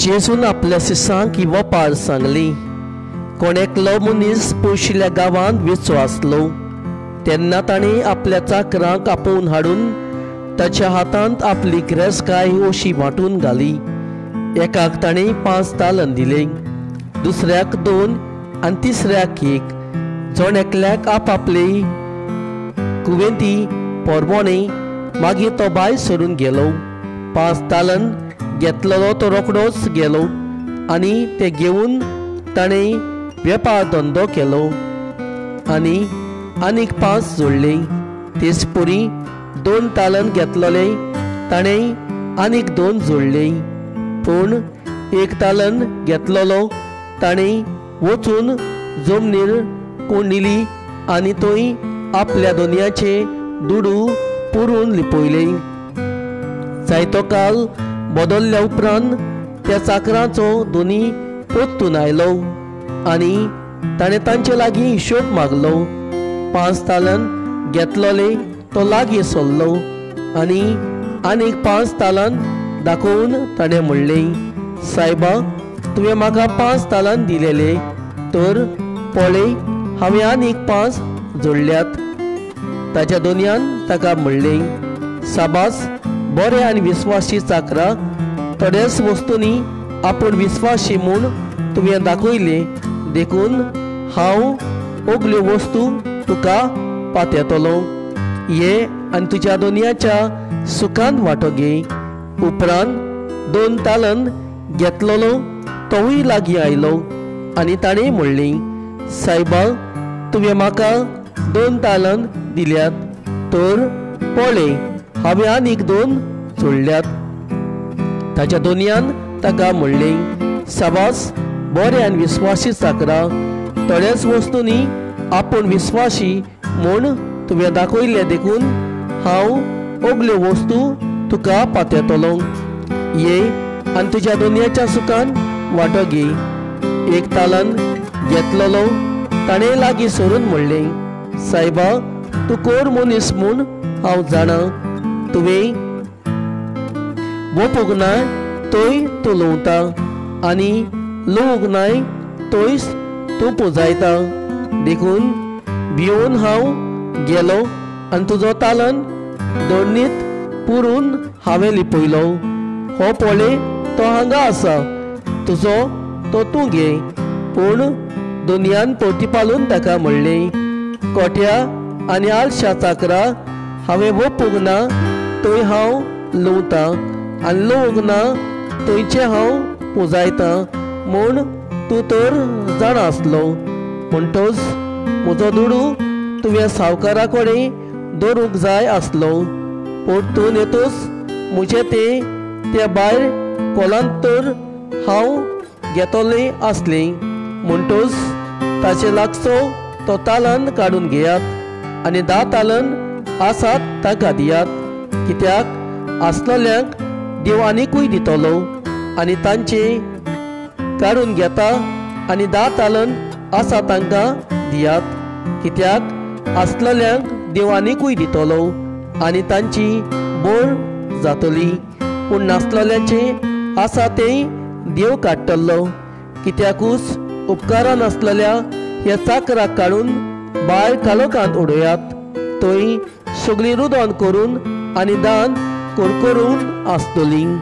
जेजून आपल्या शिसांक ही वपार सांगली. कोण एकलो मनीस पयशिल्ल्या गांवांत वेचो आसलो तेन्ना ताणें आपल्या चाकरांक आपोवन हाडून ताच्या हातांत आपली गिरेस्तकाय अशी वांटून घाली. एकाक ताणें 5 तालन दिले, दुसऱ्याक 2 आनी तिसऱ्याक 1. जण एकल्याक आपापले कुवेंती परवणे. मागीर तो भायर सरून गेलो. 5 तालन घेतलेलो तो रोखडोच गेलो आनी ते घेवन ताणें वेपार धंदो केलो आनी आनीक 5 जोडले. तेच परी 2 तालन घेतलेले ताणें आनीक 2 जोडले. पूण 1 तालन घेतलेलो ताणें वचून जमनीर कोंडिली आनी थंय आपल्या दोनयाचे दुडू पुरून लिपयले. जायतो काल बदलल्या उपरांत त्या चाकरांचो दोनी परतून आयलो आनी ताणें तांचे लागीं हिशोब मागलो. 5 तालन घेतलेले तो लागीं सरलो आनी आनीक 5 तालन दाखोवन ताणें म्हणलें, सायबा, तुवें म्हाका 5 तालन दिलेले, तर पळय हांवें आनीक 5 जोडल्यात. ताच्या दोनयान ताका म्हणलें, साबास, बरे आनी विस्वासी चाकरा, थोड्याच वस्तूंनी आपूण विस्वासी म्हूण तुवें दाखयलें, देखून हांव ओगल्यो वस्तू तुका पातयतलो. ये आनी तुज्या दोनयाच्या सुखान वांटो घे. उपरांत 2 तालन घेतलेलो तोवूय लागीं आयलो आनी ताणें म्हणलें, सायबा, तुवें म्हाका 2 तालन दिल्यात, तर पळय हांवें आनीक 2 जोडल्यात. ताच्या दोनयान ताका म्हणलें, साबास, बरे आनी विस्वासी चाकरा, थोड्याच वस्तूंनी आपूण विस्वासी म्हूण तुवें दाखयलें, देखून हांव ओगल्यो वस्तू तुका पातयतलो. ये आनी तुज्या दोनयाच्या सुखान वांटो घे. 1 तालन घेतलेलो ताणें लागीं सरून म्हणलें, सायबा, तूं कोर मनीस म्हूण हांव जाणा. तुवें वोपूंक ना थंय तूं लुंवता आनी लुवूंक नाय थंयच तूं पुंजायता. देखून भिवन हांव गेलो आनी तुजो तालन दोडणीत पुरून हांवें लिपयलो. हो पळय तो हांगा आसा, तुजो तो तूं घे. पूण दोनयान प्रतिपालून ताका म्हणलें, कोट्या आनी आळशा चाकरा, हांवें वोपूंक ना थंय हांव लुंवतां आनी लुवूंक ना थंयचें हांव पुंजायतां म्हूण तूं तर जाणा आसलो. म्हणटच म्हजो दुडू तुवें सावकारा कडेन दवरूंक जाय आसलो. परतून येतच म्हजें तें त्या भायर कोलांत तर हांव घेतलें आसलें. म्हणटच ताचे लागचो तो तालन काडून घेयात आनी 10 तालन आसात ताका दियात. कित्याक आसलेल्यांक देव आनिकूय दितलो आनी तांचे काडून घेता आनी 10 तालन आसा तांकां दियात. कित्याक आसलेल्यांक देव आनिकूय दितलो आनी तांची बोर जातली, पूण नासलेल्यांचें आसा तें देव काडटलो. कित्याकूच उपकारा नासलेल्या ह्या चाकराक काडून भायर कालोखांत उडयात, थंय सगळीं रुदन करून आनी दान करकरून आसतलीं.